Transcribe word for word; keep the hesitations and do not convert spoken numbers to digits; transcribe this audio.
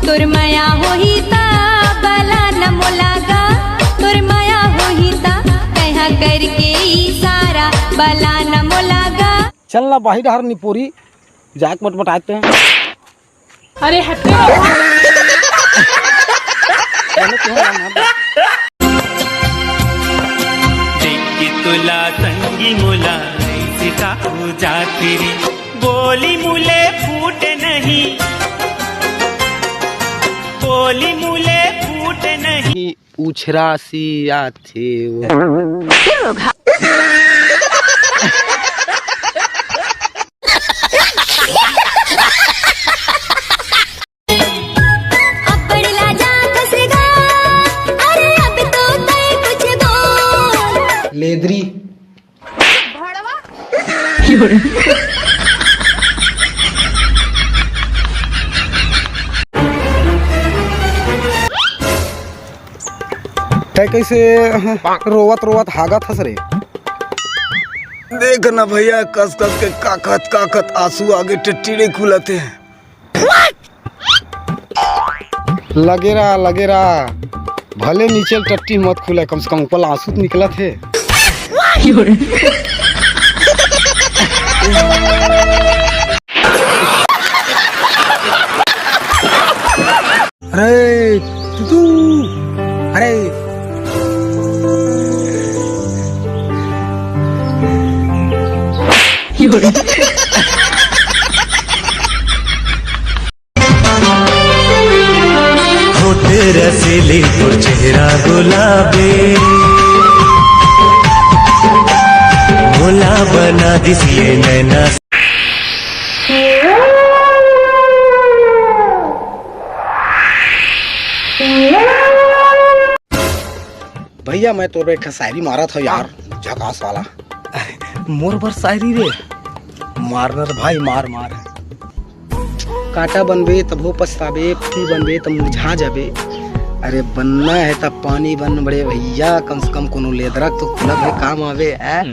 तोर मया होही ता बला न मोला गा, तोर मया होही ता तैहा करके इशारा बला न मोला गा। चल ना बाही डहर निपोरी, जाके बटबटाते हैं। अरे हट रे। देख के तोला संगी मोला ऐसे का हो जाते रे। बोली मुले फूट नहीं, बोली मुले फूट नहीं। उछरा सी आथे वो। अब्बड़ लाजा खसगा, अरे अब तो तय कुछ बोल। लेदरी। तै कैसे रोवत रोवत हागत हस रे? देख ना भैया, कस कस के काखत काखत आंसू आगे टट्टीड़े खुलत हे। लगे रहा, लगे रहा, भले नीचे टट्टी मत खुले, कम से कम ऊपर आंसू तो निकलत हे। अरे तू, अरे। होठ रसीली तोर चेहरा गुलाबी, मोला बना दिस ये नैना। भैया, मैं तोर बर एक शायरी मारत हूँ यार, झकास वाला। मोर बर शायरी रे? मार न रे भाई, मार, मार। कांटा बनबे तभो पछताबे, फूल बनबे त मुरझा जाबे। अरे बनना है त पानी बन बड़े भैया, कम से कम कोनो लेदरक तो खुला भाई काम आवे, हैं?